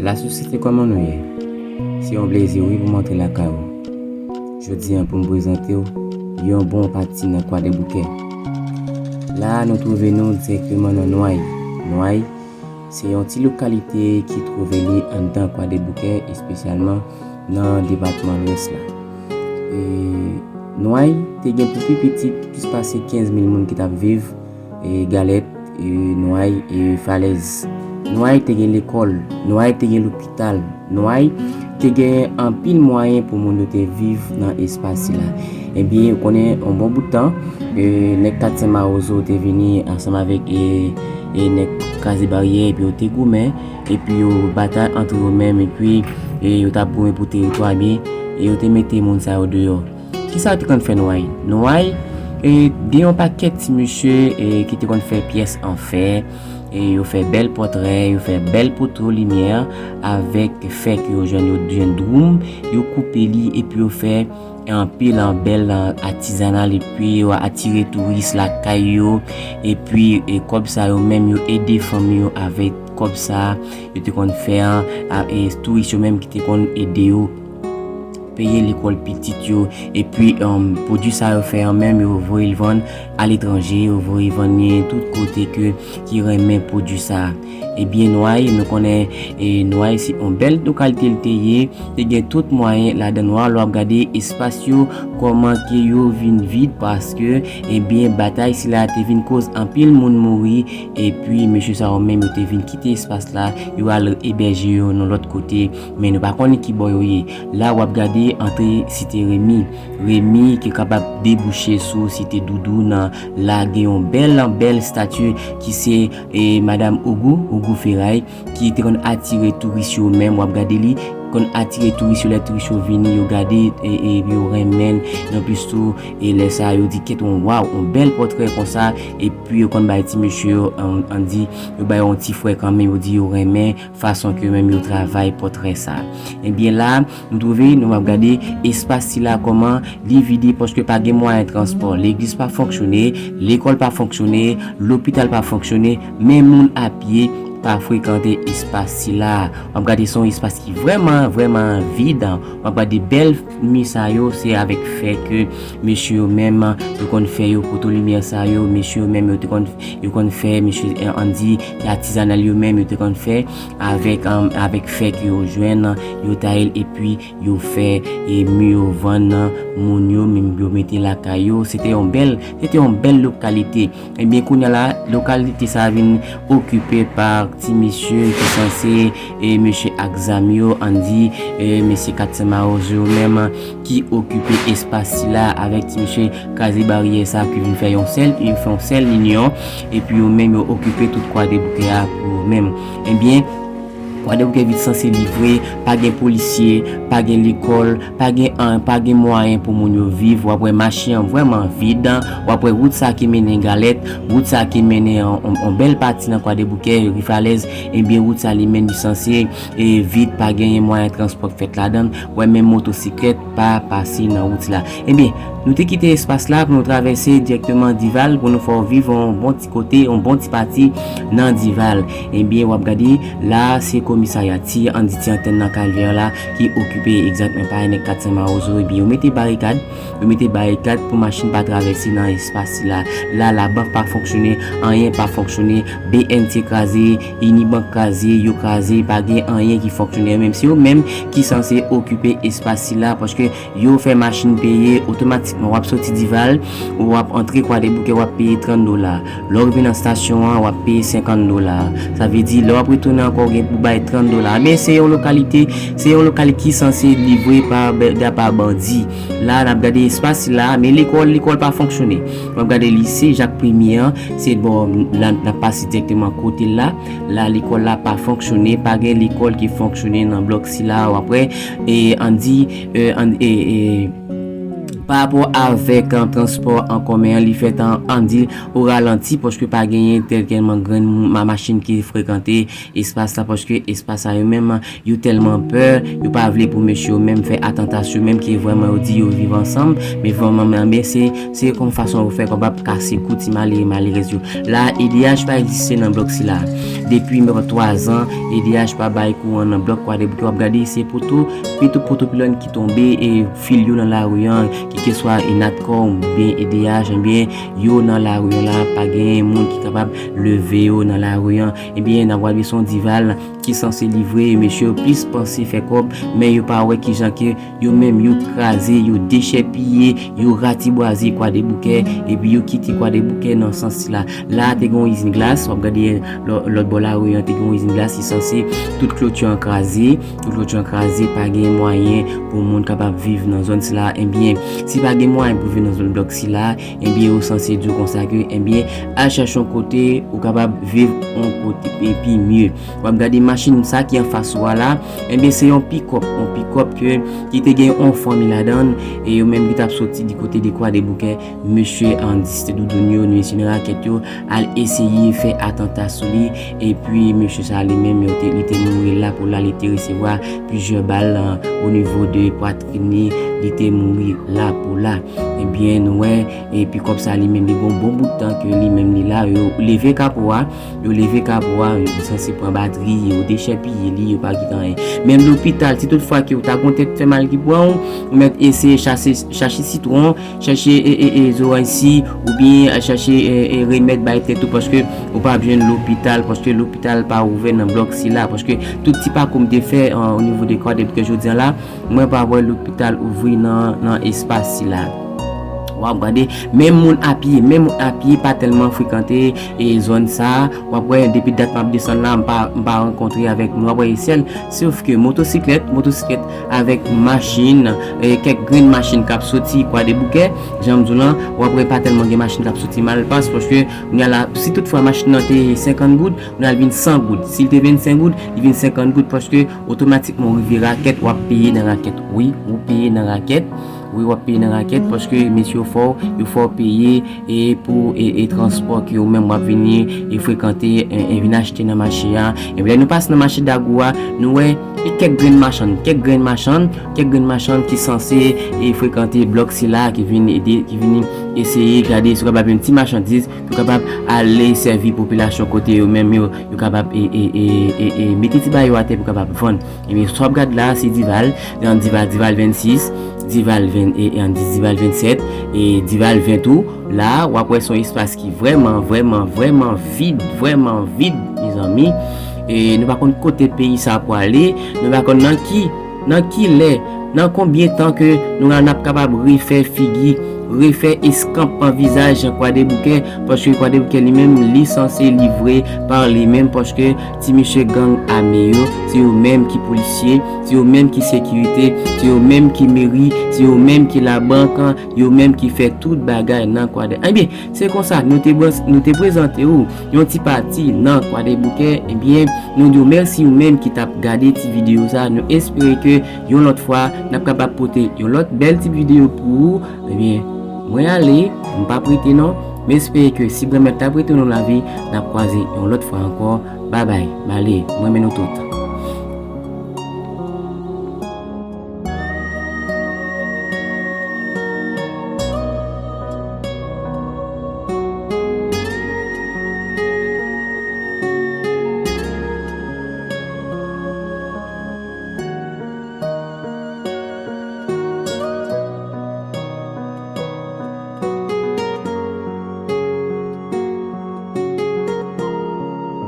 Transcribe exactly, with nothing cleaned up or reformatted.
Lasosyete, kòman nou ye? Se yon plezi, wi, pou m antre lakay ou. Jodi a, pou m prezante w yon bon pati nan Kwadèboukè. La a, nou twouve nou dirèkteman nan Nway. Nway, se yon ti lokalite ki twouve li anndan Kwadèboukè, espesyalman nan depatman Lwès la. E, Nway te gen pou pi piti plis pase kenz mil moun ki t ap viv, e, Galèt, e, Nway, e, Falèz. Nway te gen lekòl, Nway te gen lopital, Nway te gen anpil mwayen pou moun yo te viv nan espas sila. Ebyen, ou konnen, yon bon bout tan, e, nèg Kat Sen Mawozo te vini ansanm avèk, e, e, nèg Kraze Baryè, epi yo te goumen, epi yo batay antre yo menm, epi, e, yo t ap goumen pou teritwa, ebyen, e yo te mete moun sa yo deyò. Kisa yo te konn fè Nway? Nway, e, gen yon pakèt ti mesye, e, ki te konn fè pyès an fè, e, yo fè bèl pòtrè, yo fè bèl poto limyè avèk fè ke yo jwenn, yo jwenn dwoum, yo koupe li epi yo fè anpil an bèl an atizanal epi yo atire touris lakay yo, epi, e, kòb sa yo menm yo ede fanmi yo avèk kòb sa yo te konn fè an, a, e, touris yo menm ki te konn ede yo peye lekòl pitit yo, epi, um, pwodui sa yo fè an menm, yo voye l vann aletranje, yo voye vann li tout kote ke, ki renmen pwodui sa. Ebyen, Nway, nou konnen, e, Nway se yon bèl lokalite l te ye, te gen tout mwayen ladan Nway, lè w ap gade espas yo, kòman ke yo vin vid, paske, ebyen, batay sila te vin koz anpil moun mouri, epi mesye sa yo menm yo te vin kite espas la, yo al ebèje yo nan lòt kote, men nou pa konnen ki bò yo ye. La w ap gade antre Site Remi. Remi ki kapab debouche sou Site Doudou nan la gen yon bèl, bèl estati ki se, e, Madanm Ogou, Ogou Feray, ki te konn atire touris yo menm, w ap gade li, konn atire touris yo, lè touris yo vini, yo gade, e, e, yo renmen l, anplis tou, e lè sa yo di kèt yon waw, yon bèl pòtrè konsa, epi yo konn bay ti mesye yo, an, an di, yo bay yon ti frè kanmenm, yo di yo renmen fason ke yo menm yo travay pòtrè sa. Ebyen la, nou twouve, nou ap gade espas sila kòman li vide paske pa gen mwayen transpò. Legliz pa fonksyone, lekòl pa fonksyone, lopital pa fonksyone, men moun apye pa frekante espas sila. W ap gade se yon espas ki vrèman, vrèman vid. W ap gade bèl mi sa yo, se avèk fè ke mesye yo menm, yo konn fè yo, poto limyè sa yo, mesye yo menm, yo te konn, yo konn fè, mesye, eh, Andy, atizanal yo menm, yo te konn fè avèk, um, avèk fè ke yo jwenn, yo taye l, epi yo fè, e, mi yo vann moun yo, menm yo mete lakay yo. Se te yon bèl, se te yon bèl lokalite. Ebyen, kounye a la, lokalite sa a vin okipe pa ti mesye ki sanse, e, mesye ak zam yo, Andy, e, mesye Kat Sen Mawozo yo menm ki okipe espas sila avèk ti mesye Kraze Baryè sa ki vin fè yon sèl, vin fè yon sèl linyon, epi yo menm yo okipe tout Kwadèboukè a pou yo menm. Ebyen, Kwadèboukè vin sanse livre, pa gen polisye, pa gen lekòl, pa gen an, pa gen mwayen pou moun yo viv. W ap wè mache an vrèman vid. W ap wè wout sa ki mennen Galèt, wout sa ki mennen an, an, an bèl pati nan Kwadèboukè, Rifalèz, ebyen, wout sa li menm li sanse, e, vid, pa genyen mwayen transpò k fèt ladan l. W ap wè menm motosiklèt pa pase nan wout la. Ebyen, nou te kite espas la pou nou travèse dirèkteman Dival pou nou fè w viv yon bon ti kote, yon bon ti pati nan Dival. Ebyen, w ap gade, la, se komisarya ti, Andy, ti antèn nan Kalvè la ki okipe egzakteman pa nèg Kat Sen Mawozo. Ebyen, yo mete barikad, yo mete barikad pou machin pa travèse nan espas sila. La, labank pa fonksyone, anyen pa fonksyone, B N T kraze, Unibank kraze, yo kraze, pa gen anyen ki fonksyone. Menm se yo menm ki sanse okipe espas sila, paske yo fè machin peye otomatikman. W ap soti Dival, w ap antre Kwadèboukè, w ap peye trant dola. Lè w rive nan estasyon an, w ap peye senkant dola. Sa vle di, lè w ap retounen ankò, w gen pou bay trant dola. Men se yon lokalite, se yon lokal ki sanse livre pa, da pa bandi. La, n ap gade espas la, men lekòl, lekòl pa fonksyone. W ap gade lise Jak Premye an, se bò la, n ap pase dirèkteman kote l la. La, lekòl la pa fonksyone, pa gen lekòl ki fonksyone nan blòk sila. W ap wè, e, Andy, e, An-, e, e, Pa rapò avèk, an, transpò an komen an, li fèt an, an di o ralanti, paske pa genyen tèlkèlman grenn mou-, ma-, machin ki frekante espas la, paske espas sa yo menm, yo tèlman pè, yo pa vle pou mesye yo menm fè atanta sou yo menm, ke vrèman yo di yo viv ansanm, men vrèman, men, men se, se yon fason yo fè kapab kase kou ti malere, malerèz yo. La, E D H pa egziste nan blòk sila. Depi menm twa zan, E D H pa bay kouran nan blòk Kwadèboukè. W ap gade, se poto, pito, poto pilòn ki tonbe, e fil yo nan lari an, kèlkeswa e Natcor oubyen E D H, ebyen, yo nan lari an la, pa gen moun ki kapab leve yo nan lari an. Ebyen, n ap gade se yon Dival ki sanse livre, mesye yo plis panse fè kòb, men yo pa wè kijan ke yo menm yo kraze, yo dechèpiye, yo ratibwaze Kwadèboukè, epi yo kite Kwadèboukè nan sans sila. La, te gen yon izin glas, w ap gade lò-, lòt bò lari an, te gen yon izin glas ki sanse tout kloti an kraze, tout kloti an kraze, pa gen mwayen pou moun kapab viv nan zòn sila. Ebyen, si pa gen mwayen pou viv nan zòn blòk sila, ebyen, yo sanse di w konsa ke, ebyen, al chèche yon kote ou kapab viv yon kote pi, pi mye. W ap gade machin sa ki anfas ou a la, ebyen, se yon pikòp, yon pikòp ke, ki te gen yon fanmi ladan l, e yo menm ki t ap soti di kote de Kwadèboukè, mesye an dis te doudoun yo, mesye nan rakèt yo, al eseye fè atanta sou li, epi mesye sa li menm, yo te, li te mouri la pou la, li te resevwa plizyè bal, an, o nivo de pwatrin li, li te mouri la pou la. Ebyen, nou wè, e pikòp sa li menm, li gon bon bout tan ke li menm li la, yo leve kapo a, yo leve kapo a, yo sanse pran batri, yo dechèpiye li, yo pa kite anyen. Menm lopital, si tout fwa ke w ta gon tèt fè mal ki pran w, ou mèt eseye chache, chache sitwon, chache, e, e, e, zoranj si, oubyen al chache, e, e, remèd bay tèt ou, paske ou p ap jwenn lopital, paske lopital pa ouvè nan blòk sila, paske tout ti pakou m te fè, an, o nivo de Kwadèboukè jodi a la, mwen pa wè lopital ouvri nan, nan espas sila. W ap gade, menm moun apye, menm moun apye pa tèlman frekante, e, zòn sa, w ap wè, depi dat m ap desann la, m pa, m pa rankontre avèk moun, w ap wè, e sèl, sof ke motosiklèt, motosiklèt avèk machin, e, kèk grenn machin k ap soti Kwadèboukè, jan m di w lan, w ap wè pa tèlman gen machin k ap soti Malpas, paske kounye a la, si tout fwa machin nan te senkant goud, kounye a l vin san goud. Si l te vennsenk goud, li vin senkant goud, paske otomatikman ou rive Rakèt, w ap peye nan Rakèt. Wi, ou peye nan Rakèt. Wi, w ap peye nan Rakèt, paske mesye yo fè w, yo fè w peye, e, pou, e, e, transpò ke ou menm w ap vini, e, frekante, e, e, vin achte nan mache a. Epi lè nou pase nan mache Dagou a, nou wè, e, kèk grenn machann, kèk grenn machann, kèk grenn machann ki sanse, e, frekante blòk sila, ki vin ede, ki vin eseye gade si yo kapab jwenn ti machandiz pou kapab ale sèvi popilasyon kote yo menm yo, yo kapab, e, e, e, e, e, mete ti bagay yo atè pou kapab vann. Ebyen, sa w ap gad la, se Dival, nan Dival, Dival vennsis, Dival ven, e, e, ann di Dival vennsèt, e Dival ven tou. La, w ap wè se yon espas ki vrèman, vrèman, vrèman vid, vrèman vid, mezanmi. E nou pa konn kote peyi sa pwale, nou pa konn nan ki, nan ki lè, nan konbyen tan ke nou, n ap kapab refè figi, refè eskanp an vizaj Kwadèboukè, paske Kwadèboukè li menm, li sanse livre pa li menm, paske ti mesye gang ame yo, se yo menm ki polisye, se yo menm ki sekirite, se yo menm ki meri, se yo menm ki labank, yo menm ki fè tout bagay nan Kwadè. Ebyen, se konsa, nou te bwans-, nou te prezante w yon ti pati nan Kwadèboukè. Ebyen, nou di w mèsi ou menm ki t ap gade ti videyo sa. Nou espere ke yon lòt fwa, n ap kapab pote yon lòt bèl ti videyo pou ou. Ebyen, mwen ale, m p ap rete non. M espere ke si Granmèt la prete nou lavi, n ap kwaze yon lòt fwa ankò. Babay, m ale, m renmen nou tout.